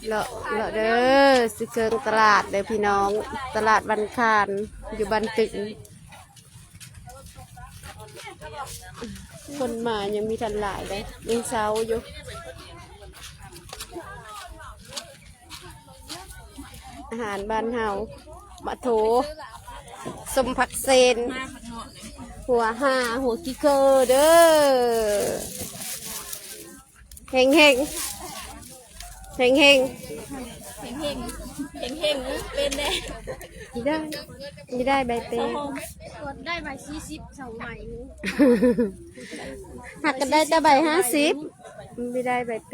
ເລາະ ເລາະເດີ ຊິເຄິ່ງຕະຫຼາດເດີພີ່ນ້ອງ ຕະຫຼາດວັນຄານ ຢູ່ບ້ານຕຶງ. ຄົນມາຍັງມີທັນຫຼາຍເດ້ ຍັງເຊົາຢູ່. ອາຫານບ້ານເຮົາ ໝາກໂທ ສົ້ມຜັກເຊນ ຫົວຫ່າ ຫົວຂີ້ເຂີເດີ. ເຮັງເຮັງ ເຮັງເຮັງ ເຮັງເຮັງ ເປັນແດ່ ມີໄດ້ ມີໄດ້ໃບເປ ໄດ້ໃບສີ່ສິບ ສອງໃບ ຫາກກໍໄດ້ແຕ່ໃບຫ້າສິບ ມີໄດ້ໃບເປ.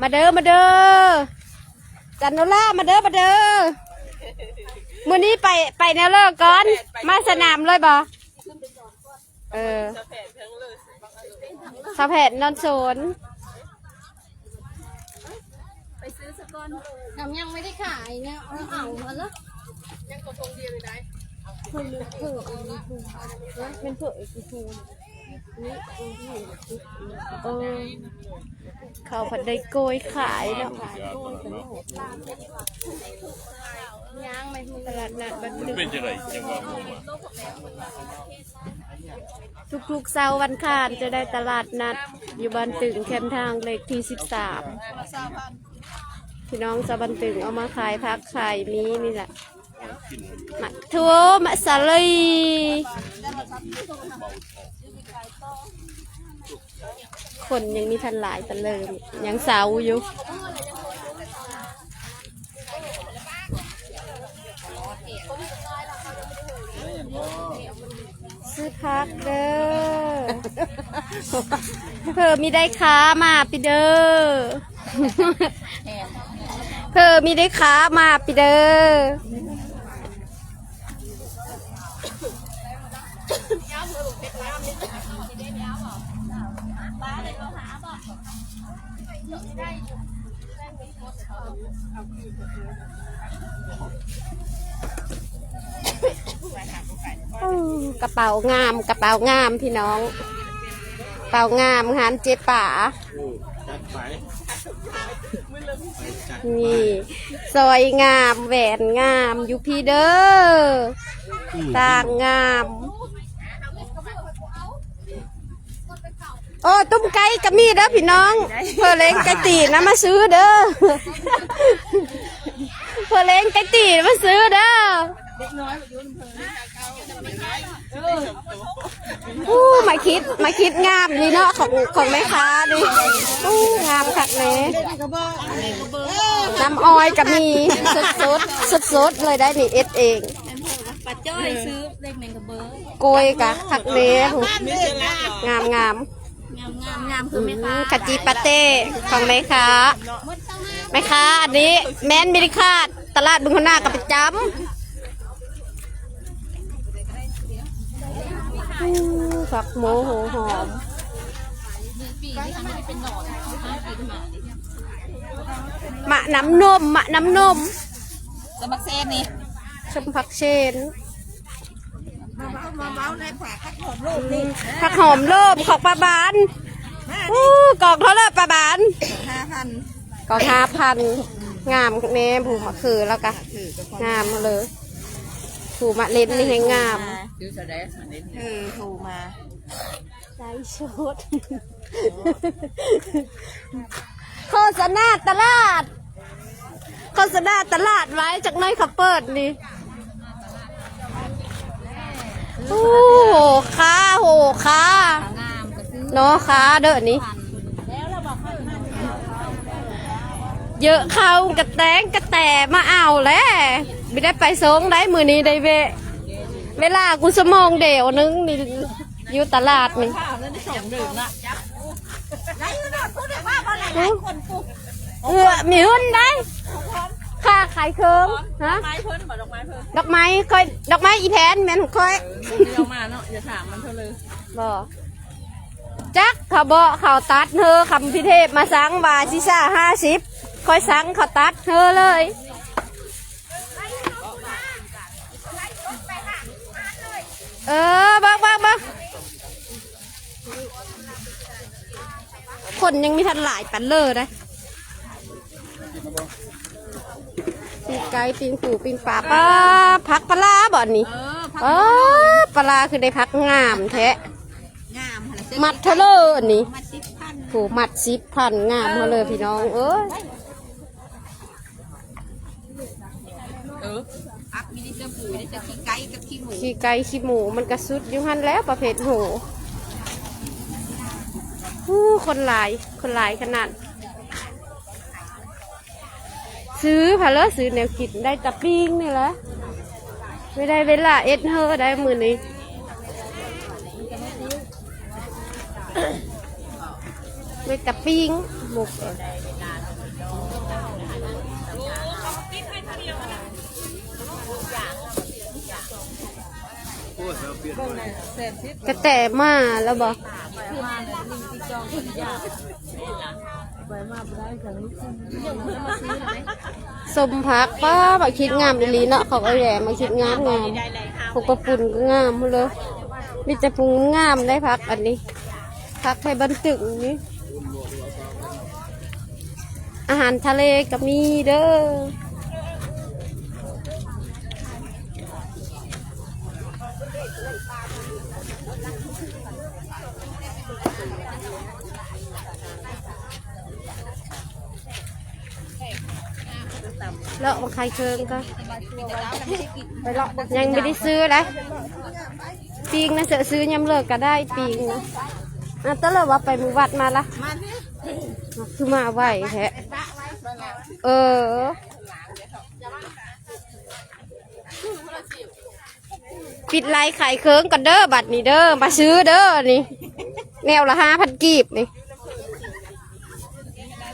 ມາເດີ ມາເດີ ຈັນໂນລາ ມາເດີ ມາເດີ. ມື້ນີ້ໄປ ໄປແນວເລີກກ່ອນ ມາສະໜາມເລີຍບໍ່? ເອີ ສາວແພດນອນໂສນ ໄປຊື້ສາກ່ອນ ນ້ຳຍັງໄມ່ໄດ້ຂາຍເນາະ ເອົາ ເອົາມາເລີຍ ຍັງກະທົງດຽວຢູ່ໃດ ເພິ່ນເຜີອີກ ເພິ່ນເຜີອີກ ເອີ ເຂົາພັດໄດ້ໂກຍຂາຍເນາະ ຕະຫຼາດນັດບ້ານຕຶງ ເປັນຈັ່ງໃດຈັ່ງວ່າ ທຸກໆເຊົ້າວັນຄານຈະໄດ້ຕະຫຼາດນັດຢູ່ບ້ານຕຶງ ແຄມທາງເລກທີສິບສາມ ພີ່ນ້ອງຊາວບ້ານຕຶງເອົາມາຂາຍຜັກຂາຍໝີ່ນີ້ລະ ໝາກຖົ່ວ ໝາກສາລີ. ຄົນຍັງມີທັນຫຼາຍປານເດີມ ຍັງເຊົາຢູ່. ຊື້ຜັກເດີ ເຜີມີໄດ້ຄ້າມາປີເດີ ເຜີມີໄດ້ຄ້າມາປີເດີ. ໂອ້ ກະເປົາງາມ ກະເປົາງາມພີ່ນ້ອງ ເປົາງາມ ງານເຈປາ. ນີ້ ສ້ອຍງາມ ແຫວນງາມ ຢູ່ພີ້ເດີ ຕ່າງງາມ. ໂອ້ ຕຸ້ມໄກ່ກະມີເດີພີ່ນ້ອງ ເຜີເລັງໄກ່ຕີນນະ ມາຊື້ເດີ ເຜີເລັງໄກ່ຕີນມາຊື້ເດີ. ອູ້ ໝາກຂິດ ໝາກຂິດງາມດີເນາະ ຂອງ ຂອງແມ່ຄ້ານີ້. ອູ້ ງາມຄັກແນ່ ນ້ຳອ້ອຍກະມີ ສົດໆ ສົດໆເລີຍໄດ໋ນີ້ ເຮັດເອງ. ປາຈ້ອຍຊື້ເລັກແມງກະເບີ ໂກຍກະຄັກແນ່ ງາມໆ. ງາມໆ ງາມໆ ຄືແມ່ຄ້າ ຂະຈິປາເຕ້ຂອງແມ່ຄ້າ ແມ່ຄ້າ ອັນນີ້ແມ່ນມິນິຄາດ ຕະຫຼາດບຶງຫົວໜ້າກະປະຈຳ. ຜັກໂມໂຫຫອມ ໝາກນ້ຳນົມ ໝາກນ້ຳນົມ ສົ້ມຜັກເຊນນີ້ ສົ້ມຜັກເຊນ. ມາເວົ້າ ມາເວົ້າໃນຜັກ ຜັກຫອມໂລມນີ້ ອືມ ຜັກຫອມໂລມຂອງປ້າບານ ມານີ້ ອູ້ ກອງເທົ່າໃດປ້າບານ? ຫ້າພັນ ກອງຫ້າພັນ. ງາມແນ່ ພູມະເຂືອລາວກະ ເອີ ງາມເລີຍ ພູມະເຫຼັ້ນນີ້ແຮງງາມ ເອີ ພູມະ ໄລຟ໌ສົດ ໂຄສະນາຕະຫຼາດ ໂຄສະນາຕະຫຼາດໄວ້ ຈັກໜ້ອຍເຂົາເປີດນີ້. ໂອ້ໂຫ ຄ້າ ໂຫ ຄ້າເນາະ ຄ້າເດີນີ້ ເຢີະເຂົ້າກະແຕງກະແຕມາເອົາແຫຼະ ບໍ່ໄດ້ໄປສົ່ງໄດ໋ ມື້ນີ້ໄດ້ແວະ ເວລາກູຊົ່ວໂມງດຽວໜຶ່ງນີ້ ຢູ່ຕະຫຼາດນີ້. ເອີ ມີຫຸ້ນໄດ໋ ຄ່າຂາຍເຄື່ອງ ຮະ ດອກໄມ້ເພິ່ນບໍ່ ດອກໄມ້ເພິ່ນ ດອກໄມ້ຂ້ອຍ ດອກໄມ້ອີແພນແມ່ນຂອງຂ້ອຍ ດຽວມາເນາະ ຢ່າຖາມມັນເທົ່າເລີຍ ບໍ່ ຈັກ ເຂົາເບາະ ເຂົາຕັດເຮີ ຄຳພິເທບມາສັ່ງວ່າຊິຊາຫ້າສິບ ຂ້ອຍສັ່ງເຂົາຕັດເຮີເລີຍ. ໄລຟ໌ສົດໄປຫາລູກຄ້າ ເອີ ເບິ່ງ ເບິ່ງ ເບິ່ງ ຄົນຍັງມີທັນຫຼາຍປານເລີໄດ໋. ປີ້ງໄກ່ ປີ້ງປູ ປີ້ງປາ ປາ ຜັກປະຫຼາບໍ່ອັນນີ້? ເອີ ຜັກ ເອີ ປະຫຼາຄືໄດ້ຜັກງາມແທ້. ງາມຫັ້ນລະ ມັດເທົ່າເລີອັນນີ້? ມັດສິບພັນ. ໂອ້ ມັດສິບພັນ ງາມເທົ່າເລີພີ່ນ້ອງເອີຍ. ເອີ ຜັກມີແຕ່ປູ ມີແຕ່ຂີ້ໄກ່ກັບຂີ້ໝູ ຂີ້ໄກ່ຂີ້ໝູ ມັນກະສຸດຢູ່ຫັ້ນແຫຼະປະເພດໂຫ. ໂອ້ ຄົນຫຼາຍ ຄົນຫຼາຍຂະໜາດ. ຊື້ພາເລີ ຊື້ແນວກິນ ໄດ້ແຕ່ປີ້ງນີ້ແຫຼະ. ໄມ່ໄດ້ເວລາເຮັດເຮີໄດ໋ມື້ນີ້ ໄດ້ແຕ່ປີ້ງໝົກ. ກະແຕມາແລ້ວບໍ່? ສົ້ມຜັກ ປ້າ ໝາກຂິດງາມອີ່ຫຼີເນາະ ຂອງເອື້ອຍແຫວະ ໝາກຂິດງາມໆ ຂອງປ້າປຸນກໍງາມພຸ້ນເລີຍ. ມີແຕ່ຜູ້ງາມໄດ໋ ຜັກອັນນີ້ ຜັກໄທບ້ານຕຶງນີ້. ອາຫານທະເລກໍມີເດີ. ເລາະມາຂາຍເຄື່ອງກໍ ຍັງບໍ່ໄດ້ຊື້ເດ້. ປີ້ງນະ ເສື້ອຊື້ຍາມເລີກກໍໄດ້ປີ້ງນະ. ອາ ຕະເລີວ່າໄປມື້ວັດມາລະ ຄືມາໄວແທ້. ເອີ ປິດໄລຂາຍເຄື່ອງກ່ອນເດີ ບັດນີ້ເດີ ມາຊື້ເດີນີ້. ແນວລະຫ້າພັນກີບນີ້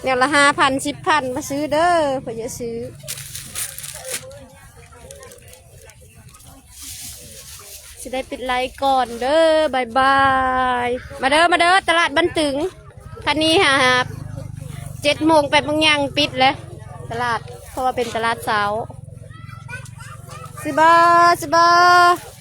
ແນວລະຫ້າພັນ ສິບພັນ ມາຊື້ເດີ ເພິ່ນຢາກຊື້. ຊິໄດ້ປິດໄລກ່ອນເດີ ບາຍບາຍ. ມາເດີ ມາເດີ ຕະຫຼາດບ້ານຕຶງ. ຄັນນີ້ຫາ ເຈັດໂມງ ແປດໂມງຍ່າງປິດແລ້ວຕະຫຼາດ ເພາະວ່າເປັນຕະຫຼາດເຊົ້າ. ຊື້ບໍ່ ຊື້ບໍ່?